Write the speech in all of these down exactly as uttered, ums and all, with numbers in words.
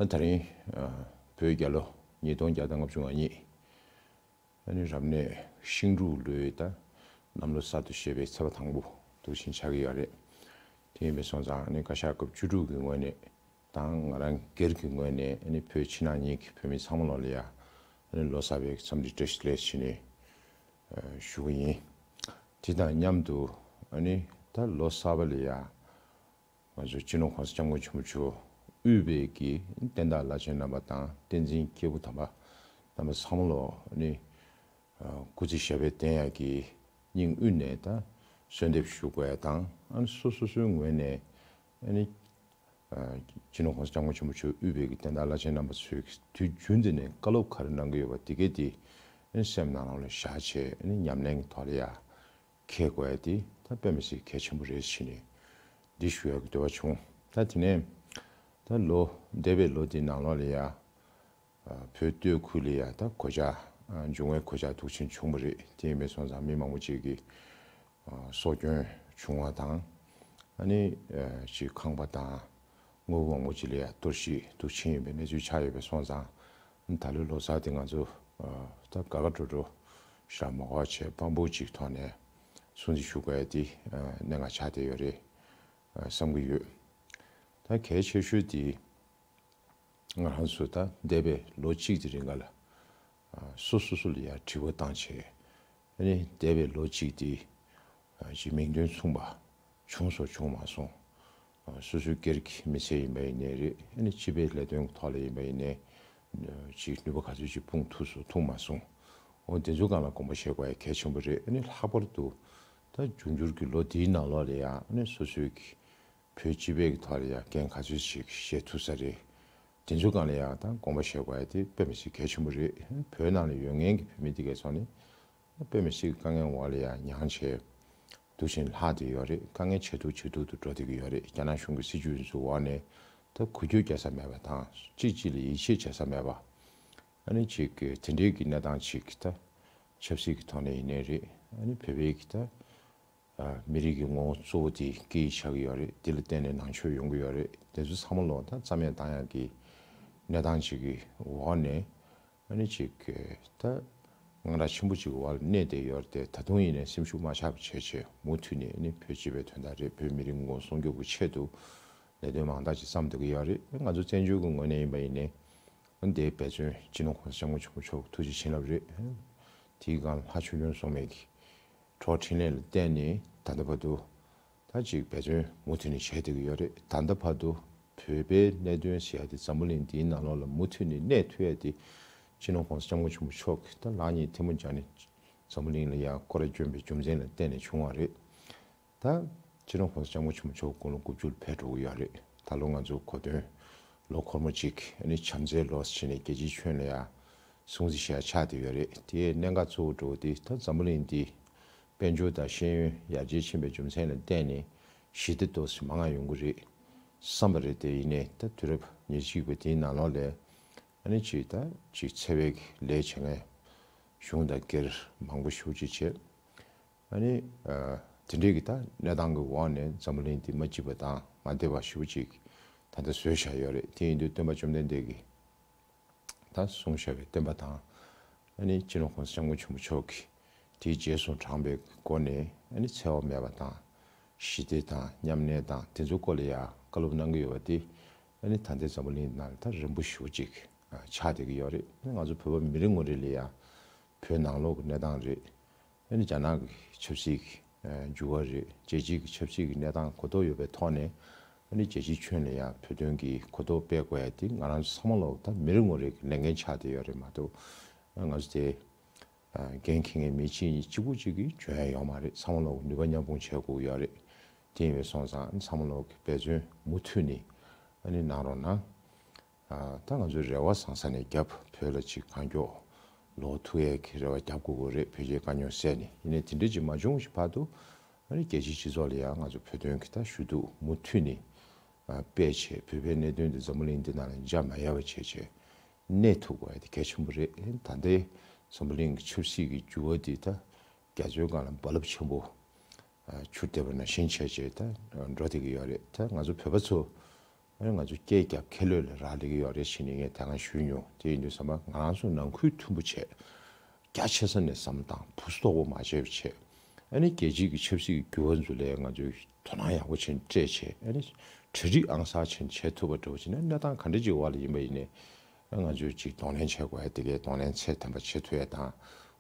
ད་དེ་རིང་ཨ་བོད་རྒྱལ་ལོ་ཉིས་སྟོང་བརྒྱ་དང་ལྔ་བཅུ་ང་གཉིས། ཨ་ནི་རབ་གནས་ཤིང་འབྲུག་ལོའི་ད་གནམ་ལོ་གསར་དུ་བཞད་པའི་ཚེས་པ་དང་པོ་དུ་ཕྱིན་ཆགས་ཀྱི་ཡོད་རེད། དེ་ཡིན་པའི་སོང་ཙང་ཨ་ནི་བཀའ་ཤག་སྐབས་བཅུ་དྲུག་གི་ངོས་ནས་དང་ང་རང་སྒེར་གྱི་ངོས་ནས་ཨ་ནི་བོད་ཕྱི་ནང་གཉིས་ཀྱི་བོད་མི་ཚང་མ་ལོ་ལ་ཡ་ཨ་ནི་ལོ་གསར་པའི་འཚམས་འདྲི་བཀྲ་ཤིས་བདེ་ལེགས་ཞུ་ནས་ཞུ་གི་ཡིན། དེ་དང་མཉམ་དུ་ཨ་ནི་ད་ལོ་གསར་པ་ལ་ཡ། ང་ཚོ་སྤྱི་ནོར་༸གོང་ས་༸སྐྱབས་མགོན་ཆེན་པོ་མཆོག་དབུས་པའི་གི་བསྟན་བདག་བླ་ཆེན་རྣམ་པ་དང་བསྟན་འཛིན་སྐྱེས་བུ་དམ་པ་རྣམ་པ་ཚང་མ་ལོ་ནི་སྐུ་ཚེ་ཞབས་པད་བརྟན་ཡག་གི་སྙིང་དབུས་ནས་ད་གསོལ་འདེབས་ཞུ་དགོས་ཡ་དང་ཨ་ནི་སོ་སོ་སོའི་ངོས་ནས་ཨ་ནི་སྤྱི་ནོར་༸གོང་ས་༸སྐྱབས་མགོན་ཆེན་པོ་མཆོག་དབུས་པའི་གི་བསྟན་བདག་བླ་ཆེན་རྣམ་པ་ཚོས་དུས་རྒྱུན་དུ་ནས་བཀའ་སློབ་ག་རེ་གནང་གི་ཡོད་པ་དེ་གས་དེ་ཨ་ནི་སེམས་ནང་ལོགས་ལ་བཞག་བྱས་ཨ་ནི་ཉམས་ལེན་གྱི་ཐོག་ལ་ཡ། འཁྱེར་དགོས་ཡ་དེ་ད་དཔེ་མི་སྲིད་གལ་ཆེན་པོ་རེད་ཟེར་ནས་འདི་ཞུ་ཡག་གི་འདོད་པ་བྱུང་། ད་དེ་ནས་ད་ལོ་འདས་པའི་ལོ་འདི་ནང་ལོགས་ལ་ཡ་བོད་སྟོད་ཁུལ་ལ་ཡ་ད་གོད་ཆག་འབྱུང་བའི་གོད་ཆག་འདུག་ཕྱིན་བྱུང་བ་རེད། དེ་ཡིན་པའི་སོང་ཙང་མི་མང་པོ་ཅིག་གིས་སྲོག་སྐྱོན་བྱུང་བ་དང་ཨ་ནི་ཅིག་ཁང་པ་དང་། དངོས་པོ་མང་པོ་ཅིག་ལ་ཡང་གཏོར་བཤིག་འདུག་ཕྱིན་ཡོད་པའི་གནས་ཚུལ་ཆགས་ཡོད་པའི་སོང་ཙང་། ད་ལོའི་ལོ་གསར་དེ་ང་ཚོ་ད་དགའ་དགའ་སྤྲོ་སྤྲོ་ཞེ་དྲག་མ་དགོས་བྱས་དཔང་པོ་ཅིག་ཐོག་ནས་སྲུང་བརྩི་ཞུ་དགོས་ཡ་དེ་གནད་འགག་ཆགས་བསྡད་ཡོད་རེད་བསམ་གྱི་ཡོད། ད་གལ་ཆེ་ཤོས་དེ་ང་རང་ཚོ་ད་འདས་པའི་ལོ་གཅིག་གི་རིང་ག་ལ་སོ་སོ་སོ་ལ་ཡང་དྲི་བ་བཏང་བྱས། ཨ་ནི་འདས་པའི་ལོ་གཅིག་དེ་ཅིག་མིང་དོན་མཚུངས་པ་བྱུང་སོང་བྱུང་མ་སོང་། སོ་སོའི་སྒེར་གྱི་མི་ཚེ་ཡིན་པ་ཡིན་ནའི་རེད། ཨ་ནི་སྤྱི་པའི་ལས་དོན་གྱི་ཐོག་ལ་ཡིན་པ་ཡིན་ནའི་ཅིག་ནུས་པ་ག་ཚོད་ཅིག་སྤུངས་ཐུབ་སོང་ཐུབ་མ་སོང་། འོ་དེ་ཚོ་སྒང་ལ་དགོངས་པ་བཞེས་དགོས་ཡ་གལ་ཆེན་པོ་རེད། ཨ་ནི་ལྷག་པར་དུ་ད་འབྱུང་འགྱུར་གྱི་ལོ་འདིའི་ནང་ལོགས་ལ་ཡང་ཨ་ནི་སོ་སོའི་གི་བོད་སྤྱི་པའི་གི་ཐོག་ལ་ཡང་འགན་ག་ཚོད་ཅིག་བཞེས་ཐུབ་ས་རེད། དེ་ཚོའི་སྒང་ལ་ཡང་ད་དགོངས་པ་བཞེས་དགོས་ཡ་དེ་དཔེ་མི་སྲིད་གལ་ཆེན་པོ་རེད། བོད་ནང་ལ་ཡོད་མཁན་གྱི་བོད་མི་དེ་གས་ཚོ་ནི་དཔེ་མི་སྲིད་དཀའ་ངལ་འོག་ལ་ཡང་མྱངས་བྱས་འདུག་བཞིན་ལྷག་བསྡད་ཡོད་རེད། དཀའ་ངལ་ཆེ་སྡུག་ཆེ་སྡུག་ཏུ་འགྲོ་བསྡད་ཀྱི་ཡོད་རེད། རྒྱ་ནག་གཞུང་གི་སྲིད་བྱུས་ཚོའི་འོག་ནས་ད་འགུལ་སྐྱོད་རྒྱག་ས་མེད་པ་དང་གཅིག་གཅིག་ལ་ཡིད་ཆེས་བྱེད་ས་མེད་པ། ཨ་ནི་ཅིག་གི་དེ་འདྲའི་གི་གནས་སྟངས་ཅིག་ད་ཆབ་སྲིད་ཀྱི་ཐོག་ནས་ཡིན་ནའི་རེད། ཨ་ནི་བོད་པའི་གི་ད་ཨ་མི་རིགས་ཀྱི་ངོ་བོ་གཙོ་བོ་དེ་སྐད་ཡིག་ཆགས་ཀྱི་ཡོད་རེད། དེ་ལ་བརྟེན་ནས་ནང་ཆོས་ཡོང་གི་ཡོད་རེད། དེ་ཚོ་ཚང་མ་ལོག་ད་རྩ་མེད་བཏང་ཡག་གི་གནས་སྟངས་ཅིག་གི་འོག་ནས་ཨ་ནི་ཅིག་གི་ད་དངངས་སྐྲག་ཆེན་པོ་ཅིག་གི་འོག་ལ་གནས་བསྡད་ཡོད་རེད་དེ། ད་དུང་ཡིན་ནའི་སེམས་ཤུགས་མ་ཆག་པ་བྱས་བྱས་མུ་མཐུད་ནས་ཨ་ནི་བོད་སྤྱི་པའི་དོན་དག་རེད། བོད་མི་རིགས་ངོ་བོ་སྲུང་སྐྱོབ་ཀྱི་ཆེད་དུ་ལས་དོན་མང་དག་ཅིག་བརྩམས་བསྡད་ཀྱི་ཡོད་རེད། ང་ཚོ་བཙན་བྱོལ་གྱི་ངོས་ནས་ཡིན་པ་ཡིན་ནའི་འདིའི་འབད་བརྩོན་སྤྱི་ནོར་༸གོང་ས་༸སྐྱབས་མགོན་ཆེན་པོ་མཆོག་ཐུགས་རྗེ་བྱིན་རླབས་རེད། དེའི་སྒང་ལྷ་ཆོས་སྐྱོང་སྲུང་མའི་གི་གྲོགས་འཕྲིན་ལས་ལ་བརྟེན་ནས་ད་ལྟ་བར་དུ་ད་ཅིག་འབད་བརྩོན་མུ་མཐུད་ནས་བྱས་བསྡད་ཀྱི་ཡོད་རེད། ད་ལྟ་བར་དུ་བོད་པའི་གནད་དོན་ཟེར་ཡ་དེ་འཛམ་བུ་གླིང་འདིའི་ནང་ལོགས་ལ་མུ་མཐུད་ནས་གནས་ཐུབ་ཡ་དེ་སྤྱི་ནོར་༸གོང་ས་༸སྐྱབས་མགོན་ཆེན་པོ་མཆོག་གིས་ད་ལག་གཉིས་ཐལ་མོ་སྦྱར་ནས་འཛམ་བུ་གླིང་ལ་ཡ་སྐོར་ར་བསྐྱོན་པའི་རྒྱུ་མཚན་ལ་བརྟེན་ནས་བྱུང་བ་རེད། ད་སྤྱི་ནོར་༸གོང་ས་༸སྐྱབས་མགོན་ཆེན་པོ་མཆོག་དགུང་ལོ་དགུ་བཅུ་ལ་ཕེབས་འགྲོ་གི་ཡོད་རེད། ད་ལོ་ང་ཚོ་གོ་སྟོན་ལོ་འཁོར་མོ་གཅིག་ཨ་ནི་བྱམས་བརྩེའི་ལོ་ཟེར་ནས་རྒྱལ་སྤྱིའི་ཁྱོན་ལ་ཡ་སྲུང་བརྩི་བྱེད་ཡ་ཆགས་བསྡད་ཡོད་རེད། དེའི་གནད་འགག་གཙོ་བོ་འགྲོ་བ་དེ་ད་འཛམ་བུ་གླིང་འདི་དཔལ་འབྱོར་དང་ཤེས་ཡོན་ཡར་རྒྱས་ཕྱིན་པའི་རྒྱུ་མཚན་ལ་བརྟེན་ནས་ཞི་བདེ་ཏོག་ཙམ་མང་ང་ཡོང་གི་རེད་བསམ་པ་རེད། དེ་ཡིན་ནའི་ད་དུས་རབས་ཉེར་གཅིག་པའི་དེའི་ནང་ལོགས་ལ་ཨ་ནི་ཅིག་ད་ཅིག་འཚེ་བའི་ལས་བྱེད་མཁན་གཞུང་དང་སྒེར་མང་པོ་ཞེ་པོ་ཅིག་བྱས། ཨ་ནི་ཨ་དེ་འདྲའི་གི་ད་གནས་སྟངས་ཀྱི་འོག་ནས་འཛམ་བུ་གླིང་འདི་མ་སྐྱིད་པ་དང་མ་བདེ་བ་ཞེ་པོ་ཅིག་ད་ལྟ་བཟོས་བཞག་ཡོད་རེད། དེ་ཡིན་དུས་སྟོན་པ་བཅོམ་ལྡན་འདས་ཀྱིས་ད་གསུངས་བཞག་པའི་བསྟན་པ་དང་ཨ་ནི་སྤྱི་ནོར་༸གོང་ས་༸སྐྱབས་མགོན་ཆེན་པོ་མཆོག་གིས་དེའི་རྗེས་སུ་འབྲངས་པའི་སྒོ་ནས་ཨ་ནི་འཚེ་བ་མེད་པ་དང་ཞི་བདེ་དང་མཉམ་གནས་དང་དེ་ཚོའི་སྐོར་ལ་ཡང་བཀའ་སློབ་གནང་གི་ཡོད་པ་དེ་ཨ་ནི་ད་ལྟའི་འཛམ་བུ་གླིང་ནང་ལ་ད་རིམ་པ་ཞེ་པོ་ཅིག་ཆགས་བསྡད་ཀྱི་ཡོད་རེད། ཨ་ནི་ང་ཚོ་བོད་པ་མི་རེ་ངོ་རེ་ལ་ཡང་བོད་ནང་ལོགས་ཀྱི་གནས་སྟངས་རེད། ཨ་ནི་རྒྱ་ནག་གི་ཆབ་སྲིད་ཀྱི་འགྱུར་བ་རེད། རྒྱལ་སྤྱིའི་གི་ཆབ་སྲིད་ཀྱི་གནས་སྟངས་གོ་རྟོགས་ཡོད་པའི་ཐོག་ནས་ཨ་ནི་རྒྱལ་སྤྱིའི་ཁྱོན་ལ་ཡང་བོད་དོན་གྱི་གོ་རྟོགས་སྤེལ་དགོས་ཡ་དེ་ང་རང་ཚོ་ཚང་མ་ལོག་ད་མི་རེ་ངོ་རེ་གི་ལས་འགན་ཆགས་བསྡད་ཡོད་རེད་མ་གཏོགས། ཨ་ང་ཚོ་དེ་འགན་འཁྱེར་མཁན་མི་གཅིག་གཉིས་གཅིག་པུ་གཅིག་གིས་འཇོན་ཡ་ཡོད་མ་རེད། ཚང་མ་ལོག་ནུས་པ་མཉམ་སྤུངས་བྱེད་དགོས་ཡོད་རེད། དེ་ཡིན་པའི་སོང་ཙང་ཚང་མ་ལོག་གི་འབད་བརྩོན་མུ་མཐུད་ནས་ཨ་ནི་གནང་རོགས་གནང་། ཨ་ད་ང་ཚོས་རེ་བ་བཟང་ས་ནས་རྒྱབ། བོད་ལ་ཅིག་གང་མགྱོགས་ལོག་ཐུབ་ཡས་ཀྱི་རེ་བ་རྒྱབ་དགོས་ཀྱི་རེད། བོད་རྒྱའི་དཀའ་རྙོག་སེལ་ནས། ཡིན་ནའི་དེ་འདྲ་ཅིག་མ་བྱུང་བཞིན་བར་དུ་ཨ་ནི་རྒྱལ་སྤྱིའི་སྤྱི་ཚོགས་ལ་ཡང་ང་ཚོ་བོད་དོན་གྱི་ད་ཞུ་གཏུག་མུ་མཐུད་ནས་ཨ་སྤེལ་བྱས། བོད་པའི་གནད་དོན་འདི་འཛམ་བུ་གླིང་འདི་ནང་ལ་འཇགས་མ་ཡལ་བ་བྱས་བྱས་གནས་ཐུབ་དགོས་ཡ་དེ་གལ་ཆེན་པོ་རེད། ད་ལྟའི་འཛམ་བུ་གླིང་གི་ཆབ་སྲིད་ཀྱི་འགྱུར་བ་འདི་ད་རྒྱ་མཚོའི་སྒང་ལ་རྦ་རླབས་ཆེན་པོ་ཨ་འཕྱུར་བསྡད་པ་ནང་བཞིན་བྱས་བྱས་ད་འགྲོ་བསྡད་ཀྱི་ཡོད་རེད། ད་ང་ཚོ་བོད་པ་ཚོ་ ཨ་ནི་ང་ཚོ་སྐད་རྒྱབ་ཁ་ལོད་ལ་རག་ལས་ཀྱི་ཡོད་རེད་ཟེར་ནས་ངས་དེ་སྔ་ཞུས་མྱོང་། དེ་ཡིན་དུས་ཙམ་པ་ང་རང་ཚོ་ནང་ཁུལ་མཐུན་པོ་བྱས། རྒྱ་ཆེ་ས་ནས་བསམ་བློ་བཏང་། བུ་སྟོབས་པོ་མ་བྱས་པ་བྱས། ཨ་ནི་རྒྱལ་སྤྱིའི་གི་ཆབ་སྲིད་ཀྱི་འགྱུར་བ་ཚོ་ལ་ང་ཚོས་དོ་སྣང་ཡག་པོ་བྱས་ནས་སྤྲད་བྱས། ཨ་ནི་གྲ་སྒྲིག་ཨང་གསར་བྱས་ནས་བྱེད་ཐུབ་པ་འདྲ་བོ་བྱས་ན། གནས་སྟངས་ག་འདྲ་ཅིག་འོག་ལ་ཡིན་པ་ཡིན་ནའི་ང་ཚོས་ཅིག་གདོང་ལེན་བྱེད་དགོས་ཡ་དེ་གའི་གདོང་ལེན་ཚད་ལྡན་པ་བྱེད་ཐུབ་ཡ་དང་།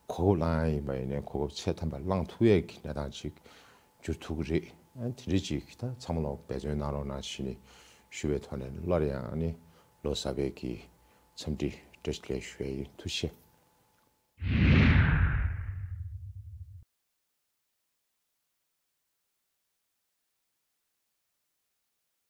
གོ་སྐབས་བླང་ཡ་ཡིན་པ་ཡིན་ནའི་གོ་སྐབས་ཚད་ལྡན་པ་བླང་ཐུབ་ཡ་གི་གནས་སྟངས་ཅིག་འགྱུར་ཐུབ་ཀྱི་རེད། ཨ་ནི་དེ་འདྲ་ཅིག་ད་ཚང་མ་ལོག་འབད་བརྩོན་གནང་རོགས་གནང་ཞེས་ནས་ཞུ་བའི་ཐོག་ནས། སླར་ཡང་ཨ་ནི་ལོ་གསར་པའི་གི་འཚམས་འདྲི་བཀྲ་ཤིས་བདེ་ལེགས་ཞུ་ཡ་ཡིན། ཐུགས་རྗེ་ཆེ།